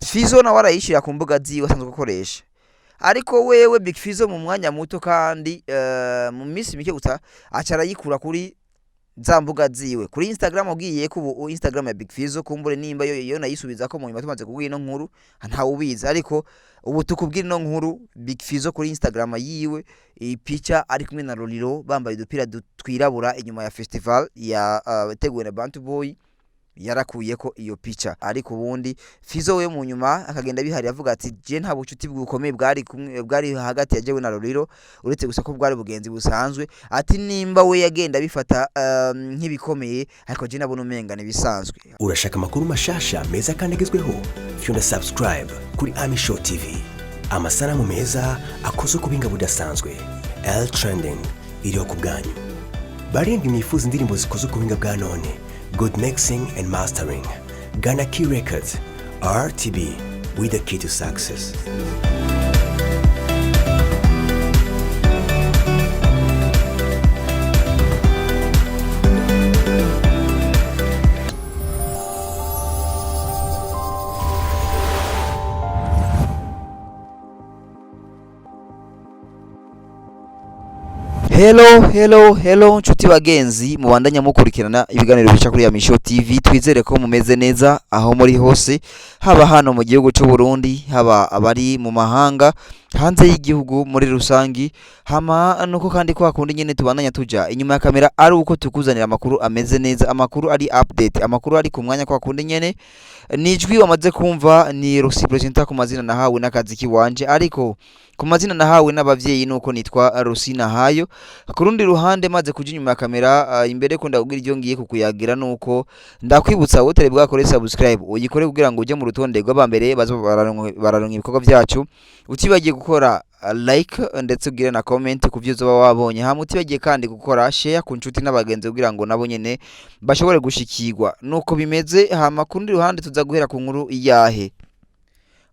Fizzo nawe arayishira ku mbuga ziwe asanzwe akoresha, ariko wewe Big Fizzo mu mwanya muto kandi mu minsi mike gusa aca arayikura kuri za mbuga ziwe kuri Instagram. Ugiye ko ubu Instagram ya Big Fizzo, kumbure nimba yo nayisubiza ko mu nyuma tumaze kubwira ino nkuru, ntawe ubizi, ariko ubu tukubwira ino nkuru, Big Fizzo kuri Instagram yiwe ipica ari kumwe na Lolilo bambaye udupira twirabura inyuma ya festival ya teguwe na Bantu Boy, yarakuyeko iyo pica. Ariko ubundi Fizzo we mu nyuma akagenda bihari avuga ati je nta bucuti bukomeye bwari kumwe bwari hagati ya jewe na Lolilo, uretse gusa ko bwari bugenzi busanzwe. Ati nimba we yagenda bifata nk'ibikomeye, ariko je nabona umenga nibisanzwe. Urashaka amakuru mashasha meza kandi agezweho? Fyonda subscribe kuri Ami Show TV. Amasanamu meza akozwe ku buhinga budasanzwe. L Trending iriho ku bwanyu. Barindwi mwifuza indirimbo zikozwe ku buhinga bwa none, good mixing and mastering, Ghana Key Records, RTB with the key to success. Hello, hello, hello nshuti bagenzi mubandanya mukurikirana ibiganiro bica kuri ya Misho TV. Twizere ko mumeze neza aho muri hose, haba hano mu gihugu cy'u Burundi, haba abari mu mahanga, hanze y'igihugu muri rusangi. Hama nuko kandi kwa kundi nyene tubandanya tuja inyuma ya kamera ari uko tukuzanira amakuru ameze neza, amakuru ari update, amakuru ari ku mwanya. Kwa kundi nyene nijwi wamaze kumva ni Rosi Presenter ku mazina nahawe n'akazi kiwanje, ariko ku mazina nahawe n'abavyeyi nuko nitwa Rosina Hayo. Ku rundi ruhande, maze kuja inyuma ya kamera, imbere ko ndakubwira ibyo ngiye kukuyagira, nuko ndakwibutsa wowe utari bwakore subscribe, uyikore kugira ngo uje mu rutonde rw'abambere baza bararonka ibikorwa byacu. Utibagiye gukora like, ndetse ugire na comment ku byo uzoba wabonye. Hama utibagiye kandi gukora share ku nshuti n'abagenzi kugira ngo nabo nyene bashobore gushikirwa nuko bimeze. Hama ku rundi ruhande, tuza guhera ku nkuru iyahe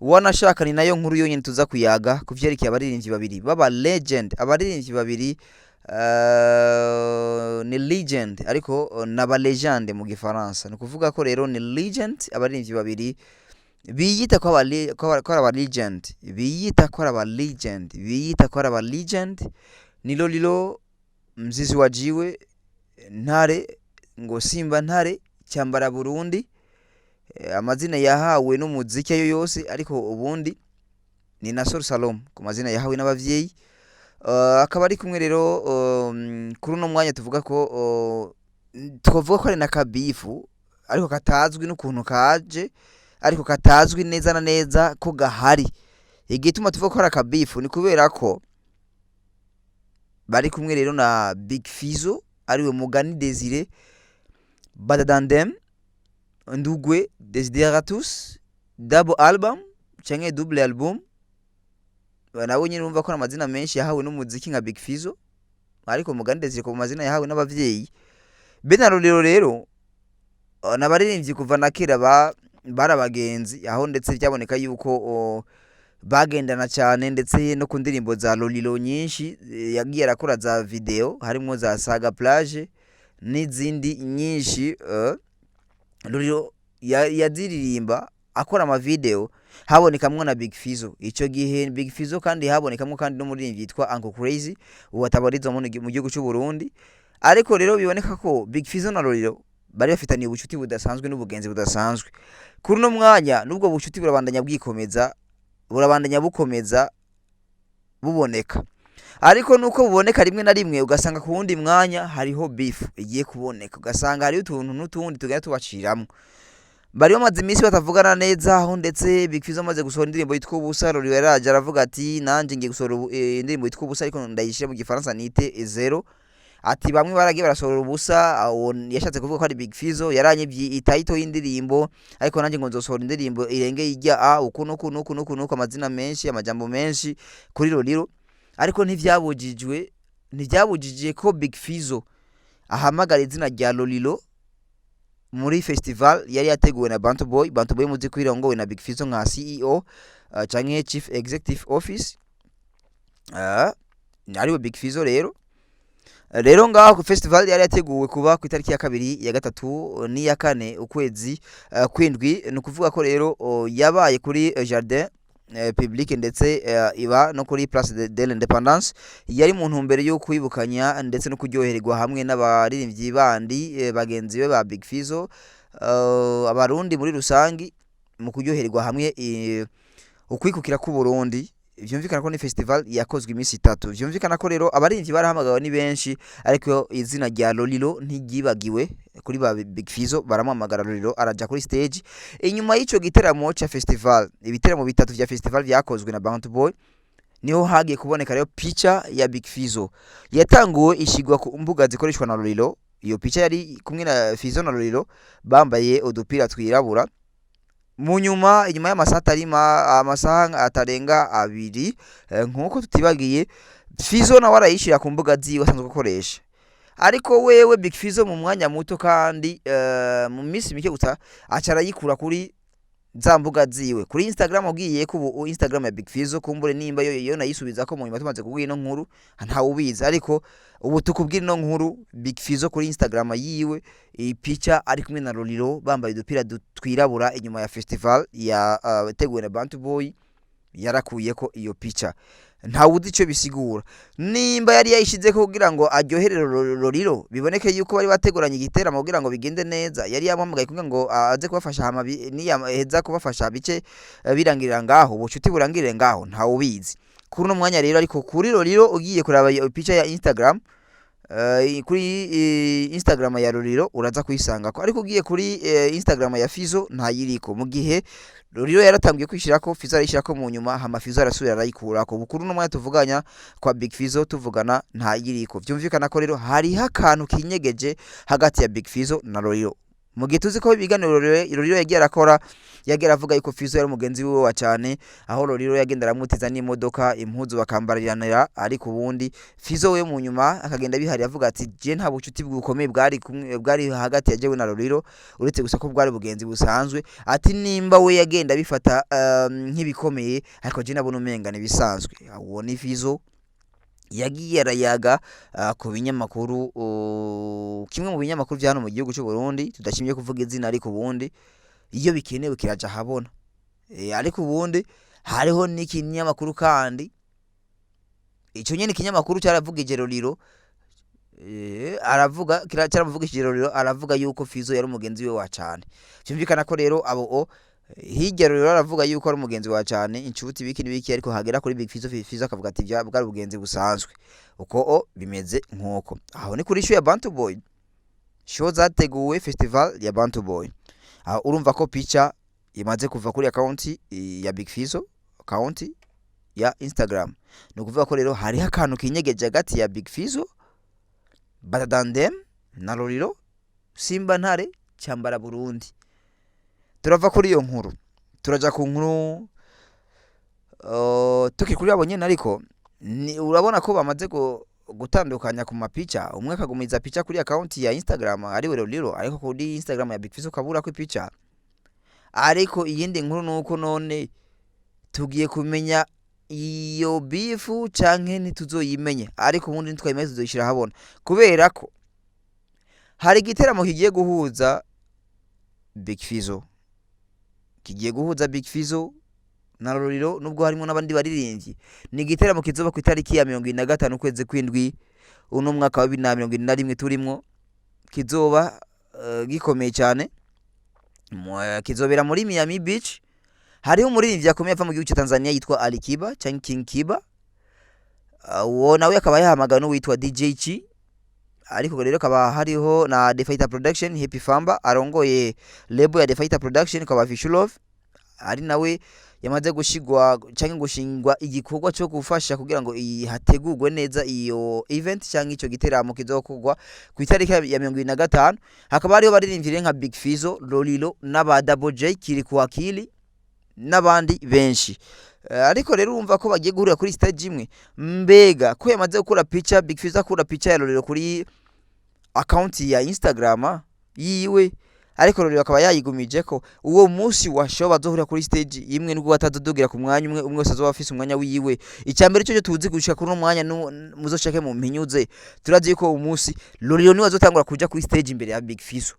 wanashaka, ni nayo nkuru yonyine tuza kuyaga ku vyerekeye abaririmbyi babiri baba legend. Abaririmbyi babiri ni legend, ariko naba legende mu gifaransa, ni ukuvuga ko rero ni legend. Abaririmbyi babiri biyita ko ari aba legend, biyita ko ari aba legend, biyita ko ari aba legend, ni Lolilo Mzizi wa Jiwe, Ntare ngo Simba Ntare Cyambara Burundi. Amazina yahawe n'umuziki ayo yose, ariko ubundi ni Nasor Salom ku mazina yahawe n'abavyeyi. Akaba ari kumwe rero kuri uno mwanya tuvuga ko twavuga ko ari na kabifu, ariko katazwi n'ukuntu kaje, ariko katazwi neza na neza ko gahari. Igituma tuvuga ko ari akabifu ni kubera ko bari kumwe rero na Big Fizzo, ariwe Mugani Desire Badadandem Ndugwe Desideratus, double album canke double album. Nabo nyine urumva ko ari amazina menshi yahawe n'umuziki nka Big Fizzo, ariko Mugani Desire ku mazina yahawe n'abavyeyi. Be na Lolilo rero n'abaririmbyi kuva na kera bari abagenzi, aho ndetse byaboneka yuko bagendana cyane, ndetse no ku ndirimbo za Lolilo nyinshi yagiye arakora za video, harimo za Saga Plage n'izindi nyinshi. Lolilo yaziririmba akora ama video, habonekamwo na Big Fizzo. Ico gihe Big Fizzo kandi habonekamwo kandi n'umuririmbyi yitwa Uncle Crazy, ubu atabarizwa mu gihugu cy'u Burundi. Ariko rero biboneka ko Big Fizzo na Lolilo bari bafitaniye ubucuti budasanzwe n'ubugenzi budasanzwe. Kuri uno mwanya n'ubwo bucuti burabandanya bwikomeza, burabandanya bukomeza buboneka, ariko nuko buboneka rimwe na rimwe ugasanga ku wundi mwanya hariho beef igiye kuboneka, ugasanga hariho utuntu n'utundi tugenda tubaciramwo. Bari bamaze iminsi batavugana neza, aho ndetse Big Fizzo amaze gusohora indirimbo yitwa Ubusa, Lolilo yaraje aravuga ati nanje ngiye gusohora indirimbo yitwa Ubusa, ariko ndayishire mu gifaransa nite zero. Ati bamwe baragiye barasohora ubusa, aho yashatse kuvuga ko ari Big Fizzo yaranyivye ititle y'indirimbo, ariko nanjye ngo nzosohora indirimbo irenge ijya a uku nuku nuku nuku nuku, amazina menshi, amajambo menshi kuri Lolilo. Ariko ntivyabujije ko Big Fizzo ahamagara izina rya Lolilo muri festival yari yateguwe na Bantu Boy. Bantu Boy muzi ko irongowe na Big Fizzo nka CEO canke Chief Executive Office, ariwe Big Fizzo rero. Rero ngaho ku festival yari yateguwe kuba ku itariki ya 2, ya 3 n'iya 4 ukwezi kwindwi. Ni ukuvuga ko rero yabaye kuri jardin public, ndetse iba no kuri Place de l'Indépendance. Yari mu ntumbero yo kwibukanya ndetse no kuryohererwa hamwe n'abaririmbyi bandi bagenzi be ba Big Fizzo, Abarundi muri rusangi, mu kuryohererwa hamwe ukwikukira k'u Burundi. Vyumvikana ko ni festival yakozwe iminsi 3. Vyumvikana ko rero abaririmbyi barahamagawe ni benshi, ariko izina rya Lolilo ntiryibagiwe kuri ba Big Fizzo. Baramuhamagara, Lolilo araja kuri stage. Inyuma y'ico giteramo ca festival, ibiteramo bitatu vya festival vyakozwe na Bantu Boy, niho hagiye kuboneka rero picha ya Big Fizzo yatanguwe ishigwa ku mbuga zikoreshwa na Lolilo. Iyo picha yari kumwe na Fizzo na Lolilo bambaye udupira twirabura. Mu nyuma, inyuma y'amasaha atari amasaha atarenga 2, nkuko tutibagiye, Fizzo nawe arayishira ku mbuga ziwe asanzwe akoresha. Ariko wewe Big Fizzo mu mwanya muto kandi mu minsi mike gusa aca arayikura kuri za mbuga ziwe kuri Instagram. Ugiye ko ubu Instagram ya Big Fizzo, kumbure nimba yo nayisubiza ko mu nyuma tumaze kubwira ino nkuru, ntawe ubizi. Ariko ubu tukubwira ino nkuru, Big Fizzo kuri Instagram yiwe ipica ari kumwe na Lolilo bambaye udupira twirabura inyuma ya festival ya teguwe na Bantu Boy, yarakuyeko iyo pica. Ntawe uzi ico bisigura, nimba yari yayishizeko kugira ngo aryohere Lolilo, biboneke yuko bari bateguranye igiteramo kugira ngo bigende neza, yari yamuhamagaye kugira ngo aze kubafasha, hama niyaheza kubafasha bice birangirira ngaho, ubucuti burangirire ngaho, ntawe ubizi kuri uno mwanya rero. Ariko kuri Lolilo, ugiye kuraba iyo pica ya Instagram, kuri Instagram ya Lolilo uraza kuyisangako, ariko ugiye kuri Instagram ya Fizzo ntayiriko. Mu gihe Lolilo yaratangiye kwishirako, Fizzo arayishirako mu nyuma, hama Fizzo arasubira arayikurako. Ubu kuri uno mwanya tuvuganya, kwa Big Fizzo tuvugana ntayiriko. Vyumvikana ko rero hariho akantu kinyegeje hagati ya Big Fizzo na Lolilo, mu gihe tuzi ko ibiganiro Lolilo yagiye arakora, yagiye aravuga yuko Fizzo yari umugenzi wiwe wa cane, aho Lolilo yagenda aramutiza n'imodoka, impuzu bakambariranira. Ariko ubundi Fizzo we mu nyuma akagenda bihari avuga ati: "Je nta bucuti bukomeye bwari kumwe bwari hagati ya jewe na Lolilo, uretse gusa ko bwari bugenzi busanzwe." Ati: "Nimba we yagenda bifata nk'ibikomeye, ariko je nabona umenga nibisanzwe." Uwo ni Fizzo yagiye arayaga ku binyamakuru, kimwe mu binyamakuru vya hano mu gihugu cy'u Burundi tudashimye kuvuga izina, ariko ubundi iyo bikenewe kiraja ahabona. Ariko ubundi hariho n'ikinyamakuru kandi ico nyene ikinyamakuru caravugije Lolilo, aravuga caramuvugishije Lolilo, aravuga yuko Fizzo yari umugenzi we wa cane. Vyumvikana ko rero abo hirya Lolilo aravuga yuko ari umugenzi wa cane, inshuti, biki n'ibiki, ariko hagera kuri Big Fizzo, Fizzo akavuga ati: "Bwari ubugenzi busanzwe." Uko bimeze nkuko aho ni kuri show ya Bantu Boy, show zateguwe, festival ya Bantu Boy. Aho urumva ko picha imaze kuva kuri account ya Big Fizzo, account ya Instagram. Ni ukuvuga ko rero hariho akantu kinyegeje hagati ya Big Fizzo, Badadandem na Lolilo, Simba Ntare Cyambara Burundi. Turava kuri iyo nkuru turaja ku nkuru tukiri kuri abo nyene. Ariko urabona ko bamaze gutandukanya ku mapica, umwe akagumiza pica kuri account ya Instagram ariwe Lolilo, ariko kuri Instagram ya Big Fizzo ukabura ko ipica. Ariko iyindi nkuru nuko none tugiye kumenya iyo beef canke ntituzoyimenye, ariko ubundi ntitwayimenye tuzoyishira ahabona, kubera ko hari igiteramo kigiye guhuza Big Fizzo, kigiye guhuza Big Fizzo na Lolilo, nubwo harimo n'abandi baririmbyi. Ni igiteramo kizoba ku itariki ya 25 ukwezi kw'indwi uno mwaka wa 2021 turimwo. Kizoba gikomeye cyane. Kizobera muri Miami Beach. Hariho umuririmbyi akomeye ava mu gihugu cya Tanzania yitwa Ali Kiba cyangwa King Kiba. Uwo nawe akaba yahamagawe n'uwitwa DJ Chi. Ariko rero kaba hariho na The Fighter Production, Happy Famba arongoye label ya The Fighter Production kwa Vichou Love, ari nawe yamaze gushigwa cyangwa gushingwa igikorwa cyo gufasha kugira ngo hategurwe neza iyo event cyangwa ico giteramo kizokorwa ku itariki ya 25. Hakaba hariho baririmbyi nka Big Fizzo, Lolilo n'aba Double J, Kirikou Akili n'abandi benshi. Ariko rero urumva ko bagiye guhurira kuri stage imwe. Mbega ko yamaze gukura picha, Big Fizzo akura picha ya Lolilo kuri account ya Instagram yiwe? Ariko Lolilo akaba yayigumije ko uwo munsi wa show bazohurira kuri stage imwe, nubwo batazodugira ku mwanya umwe, umwe wese azoba afise umwanya wiwe. Icya mbere cyo tuzi gushika kuri uno mwanya, muzoshake mu mpinyuze, turazi ko uwo munsi Lolilo niwe azotangura kuja kuri stage imbere ya Big Fizzo.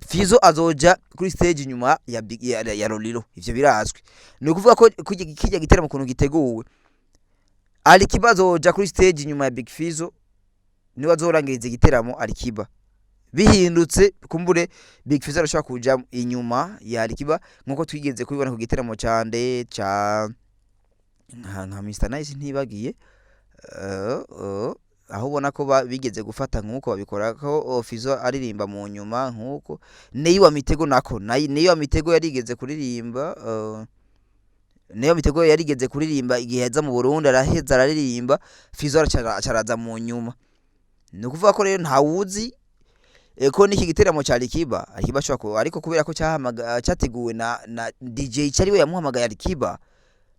Fizzo azoja kuri stage inyuma ya Lolilo, ivyo birazwi. Ni ukuvuga ko kirya giteramo ukuntu giteguwe, Alikiba azoja kuri stage inyuma ya Big Fizzo, niwe azorangiriza igiteramo Alikiba. Bihindutse, kumbure Big Fizzo arashobora kuja inyuma ya Alikiba, nkuko twigeze kubibona ku giteramo ca nde, ca nka Mr Nice, ntibagiye, aho ubona ko bigeze gufata nkuko babikora ko Fizzo aririmba mu nyuma, nkuko Neyi wa Mitego, nako Neyi wa Mitego yarigeze kuririmba, Neyi wa Mitego yarigeze kuririmba igihe yaza mu Burundi, araheza araririmba, Fizzo acaraza mu nyuma. Ni ukuvuga ko rero ntawuzi ko n'iki giteramo ca Alikiba, Alikiba ashobora ku, ariko kubera ko cyateguwe na DJ Chari, we yamuhamagaye Alikiba,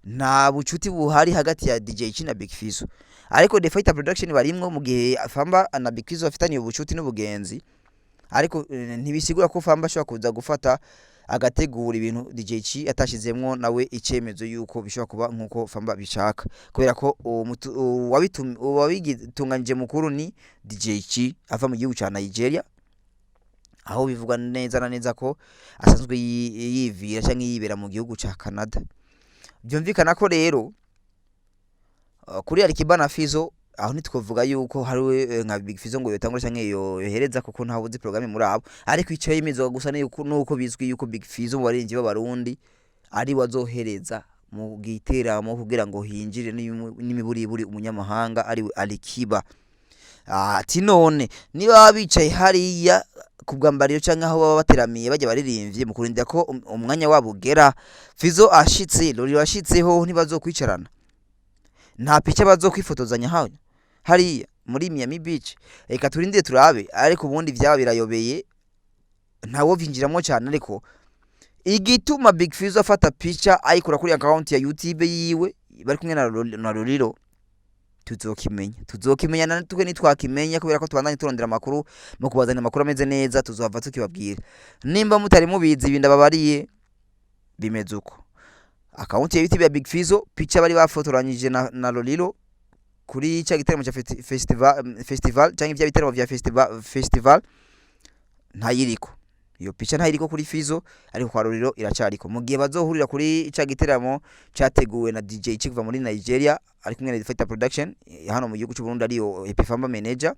nta bucuti buhari hagati ya DJ Chi na Big Fizzo, ariko The Fighter Production barimwo. Mu gihe Famba na Big Fizzo bafitaniye ubucuti n'ubugenzi, ariko ntibisigura ko Famba ashobora kuza gufata agategura ibintu DJ Chi atashizemwo nawe icemezo yuko bishobora kuba nkuko Famba bishaka, kubera ko uwabitunganije mukuru ni DJ Chi ava mu gihugu ca Nigeria, aho bivugwa neza na neza ko asanzwe yivira canke yibera mu gihugu ca Canada. Byumvikana ko rero kuri Alikiba na Fizzo aho ntitwovuga yuko hariwe nka Big Fizzo ngo yotangura canke yohereza, kuko ntawe uzi programme muri abo. Ariko ico yemezwa gusa ni nuko bizwi yuko Big Fizzo mu baririmbyi b'Abarundi ari wazohereza mu giteramo kugira ngo hinjire n'imiburiburi umunyamahanga ariwe Alikiba. Ati none niba bicaye hariya ku bwambariro canke aho baba bateramiye bajya baririmbye mu kurindira ko umwanya wabo ugera, Fizzo ashitse, Lolilo ashitseho, ntibazokwicarana? Nta pica bazokwifotozanya hayo hariya muri Miami Beach? Reka turindire turabe. Ariko ubundi vyaba birayobeye, ntawo vinjiramo cyane. Ariko igituma Big Fizzo afata pica ayikura kuri account ya YouTube yiwe bari kumwe na Lolilo, tuzokimenya na twe nitwakimenya, kubera ko tubandanye turondera amakuru mu kubazanira amakuru ameze neza, tuzohava tukibabwira. Nimba mutari mubizi, ibi ndababariye bimeze uko: account ya YouTube ya Big Fizzo, pica bari bafotoranyije na Lolilo kuri cya giteramo cya festival cyangwa ibya biteramo vya festival, ntayiriko. Iyo pica ntayiriko kuri Fizzo, ariko kwa Lolilo iracariko. Mu gihe bazohurira kuri cya giteramo cyateguwe na DJ Chi kuva muri Nigeria ari kumwe na Fighter Production hano mu gihugu cy'u Burundi, ariyo Epifamba manager,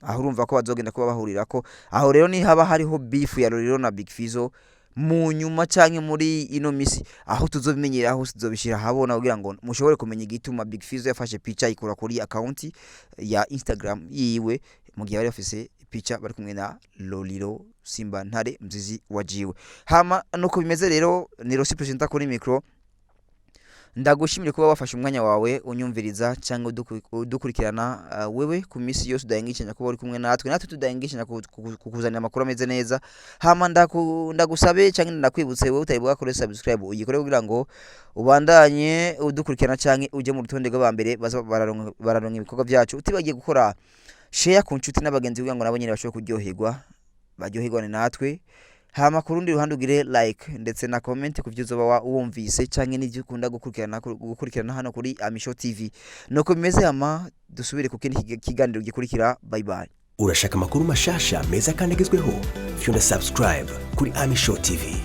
aho urumva ko bazogenda kuba bahurirako. Aho rero ni haba hariho beef ya Lolilo na Big Fizzo mu nyuma canke muri ino misi, aho tuzobimenyera, aho tuzobishira habona kugira ngo mushobore kumenya igituma Big Fizzo yafashe pica ikura kuri account ya Instagram yiwe mu gihe bari bafise pica bari kumwe na Lolilo Simba Ntare Mzizi wajiwe. Hama nuko bimeze rero, ni Rosi presenter kuri micro. Ndagushimire kuba wafashe umwanya wawe unyumviriza cyangwa udukurikirana. Wewe ku minsi yose udahengeshanya kuba uri kumwe natwe, natwe tudahengeshanya kukuzanira amakuru ameze neza. Hama ndagusabe cyangwa ndakwibutse, wewe utari bwakore subscribe, uyikore kugira ngo ubandanye udukurikirana cyangwa uje mu rutonde rw'abambere baza bararonka ibikorwa byacu. Utibagiye gukora share ku nshuti n'abagenzi kugira ngo nabo nyene bashobore kuryoherwa, baryoherwane natwe. Hama ku rundi ruhande ugire like ndetse na comment ku byo uzoba wumvise canke n'ivyo ukunda gukurikirana hano kuri Amisho TV. Nuko bimeze, hama dusubire ku kindi kiganiro gikurikira. Bye bye. Urashaka amakuru mashasha meza kandi agezweho? Fyonda subscribe kuri Ami Show TV.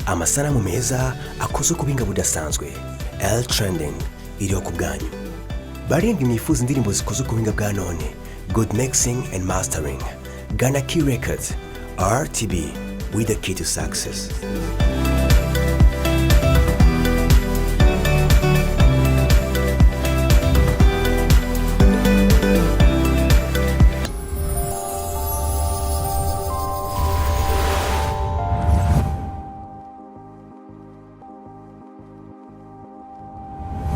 Amasanamu meza akozwe ku buhinga budasanzwe. L Trending iriho ku bwanyu. Barindwi mwifuza indirimbo zikozwe ku buhinga bwa none, good mixing and mastering, gana Key Records, RTB with the key to success.